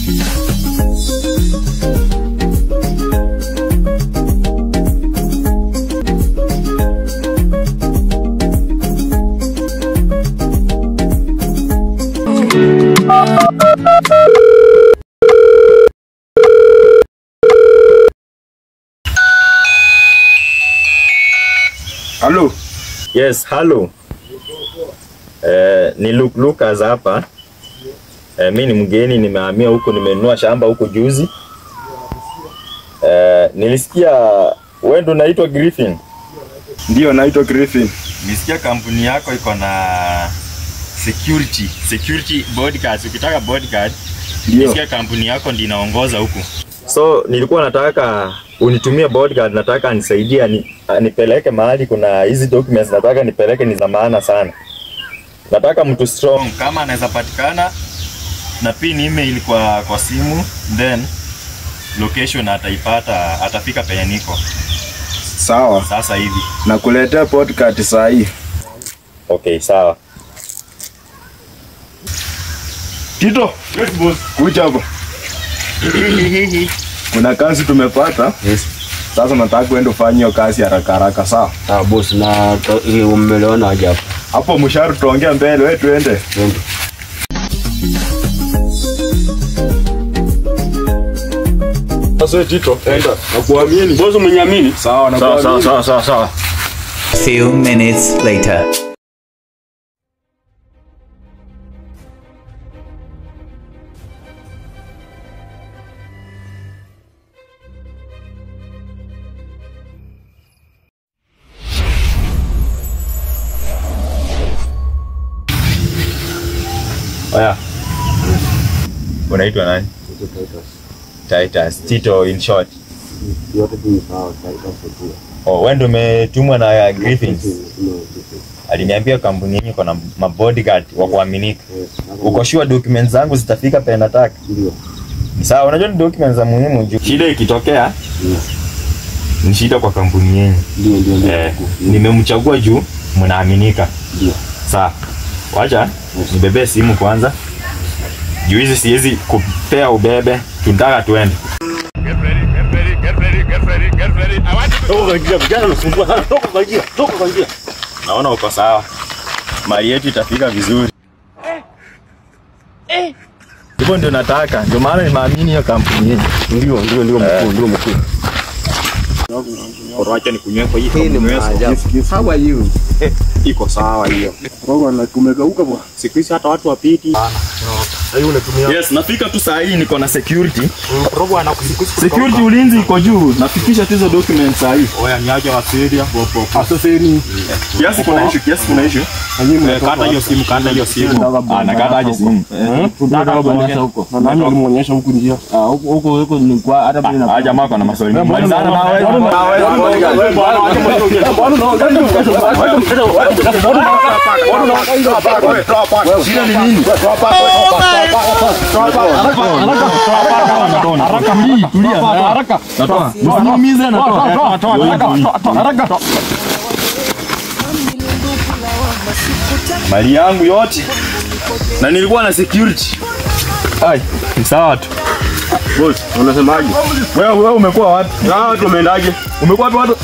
Hello. Yes, hello. Ni Lucas hapa. Mimi ni mgeni, nimehamia huko, nimenunua shamba huko juzi. Nilisikia wewe ndo unaitwa Griffin. Ndio, naitwa Griffin. Nilisikia kampuni yako iko na security bodyguards. Ukitaka bodyguard, nilisikia kampuni yako ndio inaongoza huku. So nilikuwa nataka unitumie bodyguard, nataka anisaidie nipeleke mahali kuna hizi documents, nataka nipeleke, ni za maana sana. Nataka mtu strong kama anaweza patikana na pin email kwa simu, then location ataipata, atafika penye niko. Sawa. Sasa hivi nakuletea bodyguard saa hii. Okay, sawa. Tito, yes boss. Kuja hapo. Kuna kazi tumepata. Yes. Sasa nataka uende ufanye hiyo kazi haraka haraka, sawa? Sawa boss, na umeleona aje hapo? Hapo mshahara tutaongea mbele, wewe tuende. Twende. Sasa Tito, enda. Nakuamini. Boss, umeniamini? Sawa, nakuamini. Sawa sawa sawa. Few minutes later. Oya. Unaitwa nani? Titus. Titus. Tito in short. Yote ni sawa, Titus tu. Oh, wewe ndio umetumwa na Griffins. Aliniambia kampuni yenu iko na mabodyguard wa kuaminika. Yes. Uko sure documents zangu zitafika penye nataka? Ndio. Ni sawa, unajua ni documents za muhimu juu. Shida ikitokea ni shida kwa kampuni yenu. Ndio ndio ndio. Nimemchagua juu mnaaminika. Ndio. Sawa. Wacha nibebe simu kwanza. Juu hizi siwezi kupea ubebe, tunataka tuende. Get ready, get ready, get ready, get ready, get ready. I want you to Toka kwa njia, vijana wanasumbua sana. Toka kwa njia, toka kwa njia. Naona uko sawa. Mali yetu itafika vizuri. Hivyo ndio nataka, ndio maana nimeamini hiyo kampuni yenu. Ndio, ndio ndio mkuu, ndio mkuu. Wacha nikunywe kwa hii. Hii ni maajabu. How are you? Iko sawa hiyo. Bwana kumekauka bwana. Siku hizi hata watu wapiti. Yes, nafika tu saa hii niko na security. Security ulinzi iko juu. Nafikisha tu hizo documents saa hii. Oya, niaje wasiria. Asoseni. Kiasi kuna issue, kiasi kuna issue. Kata hiyo simu, kata hiyo simu. Ah, nakata aje simu. Huko. Na nani alimuonyesha huku njia? Ah, huko huko huko ni kwa hata mimi na Ah, jamaa kuna maswali mengi. Malizana na wewe. Shida ni nini? Haraka, tulia. Msiniumize, natoa. Haraka. Mali yangu yote. Na nilikuwa na security. Ai, ni sawa tu. Boss, unasemaje? Wewe umekuwa wapi? Na watu wameendaje? Umekuwa wapi watu?